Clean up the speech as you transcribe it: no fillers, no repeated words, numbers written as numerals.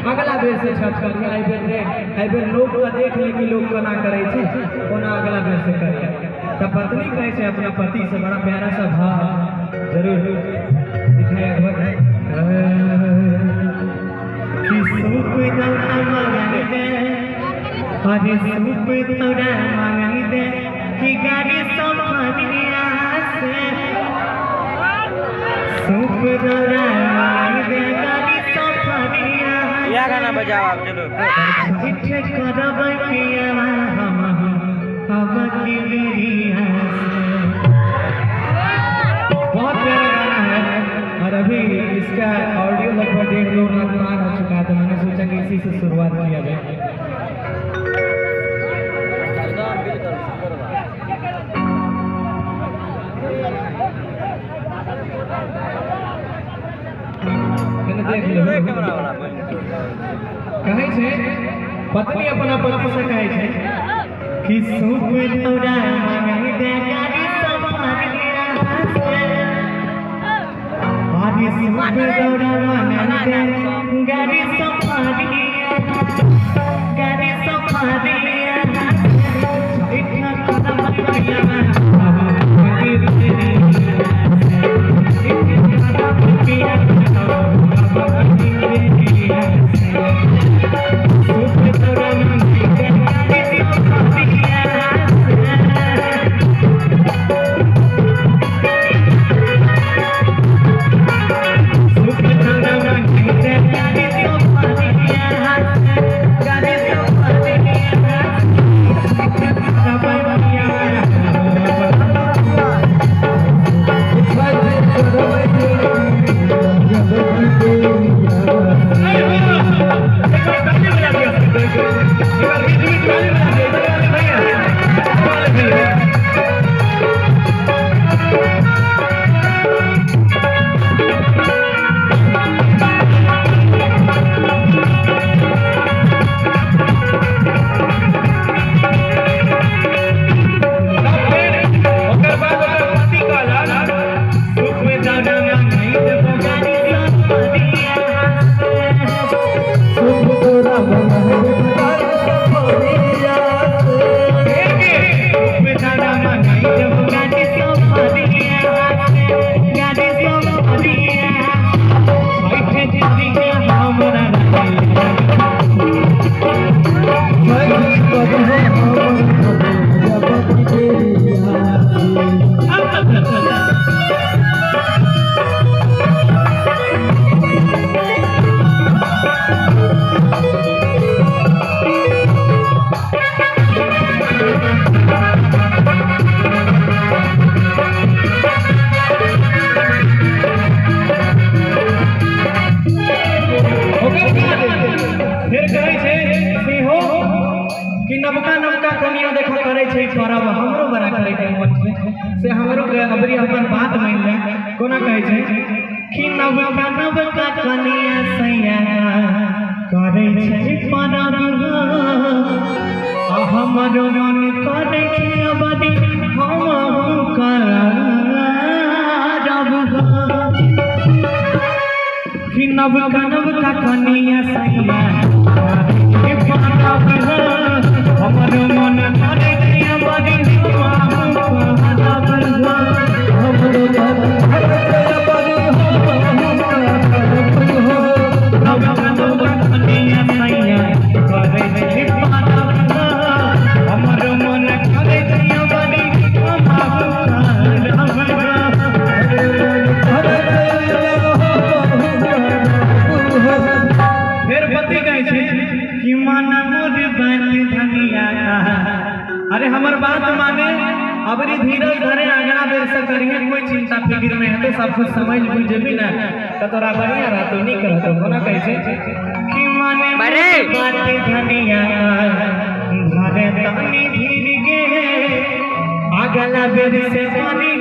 अगला बेर से छठ करिए, एहि बेर रे एहि बेर लोक के देख ले कि लोक कोना करै छै, कोना अगला बेर से करिए। तऽ पत्नी कहै छै अपना पति से, बड़ा प्यारा सा भाव जरूर दिखाया। कि सूप दौरा मंगाई दे, अरे सूप दौरा मंगाई दे कि गाड़ी सफरिया से, सूप दौरा मंगाई दे गाड़ी सफरिया। यह गाना बजाओ आप, चलो। छठ करब किया हम अब की बेरिया से। बहुत प्यारा गाना है और अभी इसका ऑडियो लगभग 1.5-2 लाख पार हो चुका है, तो मैंने सोचा कि इसी से शुरुआत किया जाए। मैंने देख लो। कहै छै पत्नी अपना पति से कहै छै कि सूप दौरा मंगाई दे गाड़ी सफरिया से, अरे सूप दौरा मंगाई दे गाड़ी सफरिया, गाड़ी सफरिया। इतना कदम भैया फिर कहै छै कि हो कि नवका नवका कनिया देखो करै छै परब, हमरो बड़ा करे के मन छै, से हमरो के अबरी अपन बात मान ले। कोना कहै छै कि नवका नवका कनिया सैया करै छै परब, आ हमरो मन करै छै अबरी हम करब। कि नवका नवका कनिया सैया हमरो मन करै छै अबरी हम करब। नवका नवका कनिया सैया करै छै परब, हमरो मन करै छै अबरी हम करब। फिर पति कहै छै कि माना मोर बात धनिया, अरे हमर बात माने अबरी धीरज धरे अगला बेर से करिए, कोई चिंता फिक्र नहीं हेतै, सब कुछ समझ बुझ जेबी ना त तोरा बढ़िया रहतो, नीक रहतो। कोना कहै छै कि माने मोर बात धनिया धरे तनी धीर गे, अगला बेर से मानी